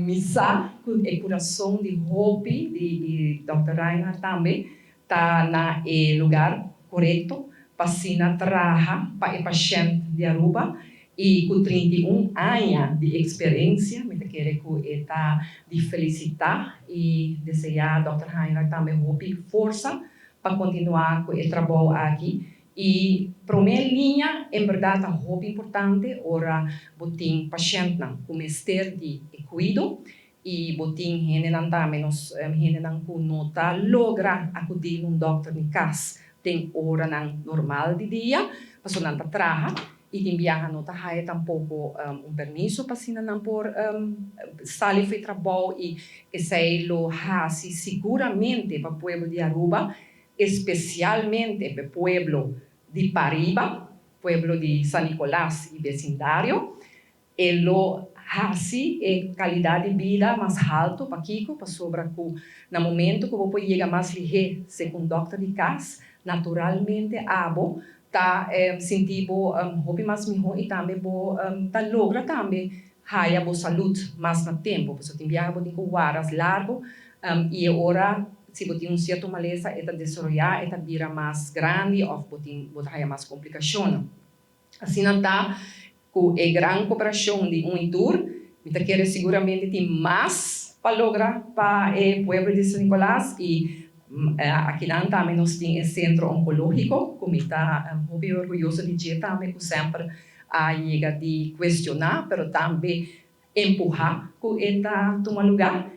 Mi sa ku e kurason di hopi di Dr. Reinhardt tambe ta na e lugá korekto pa asina traha pa e pashènt di Aruba i ku 31 aña di eksperensia, mi ta kere ku ta di felisitá i deseá Dr. Reinhardt tambe hopi forsa pa kontinuá ku e trabou aki. I promé liña, en berdat, ta hopi importante ora bo tin pashèntnan ku mester di kuido i bo tin hendenan tambe, nos hendenan ku no ta logra akudí un dòkter na kas den oranan normal di dia, pasobra nan ta traha i tin biaha no ta haya tampoko un permiso pa asina nan por sali for di trabou. I esei lo hasi siguramente pa pueblo di Aruba, espesialmente pa pueblo di pariba, pueblo di San Nicolas i vesindario, e lo hasi e kalidat di bida mas haltu. Pakiko? Pasobra ku na momento ku bo yega mas lihé serka un dòkter di kas, naturalmente abo ta sinti bo hopi mas mihó i tambe bo ta logra tambe haya bo salú mas na tempu, pasobra tin biaha bo tin ku warda largu i ora si bo tin un sierto malesa, e ta desaroyá, e ta bira mas grandi òf bo tin bo ta haya mas komplikashon. Asina ta ku e gran kooperashon di un i tur, mi ta kere siguramente tin mas pa logra pa e pueblo di San Nicolas. I aki nan tambe nos tin e sentro onkológiko, ku mi ta hopi orguyoso di dje tambe, ku semper a yega di kuestioná, pero tambe empuhá ku e ta tuma lugá.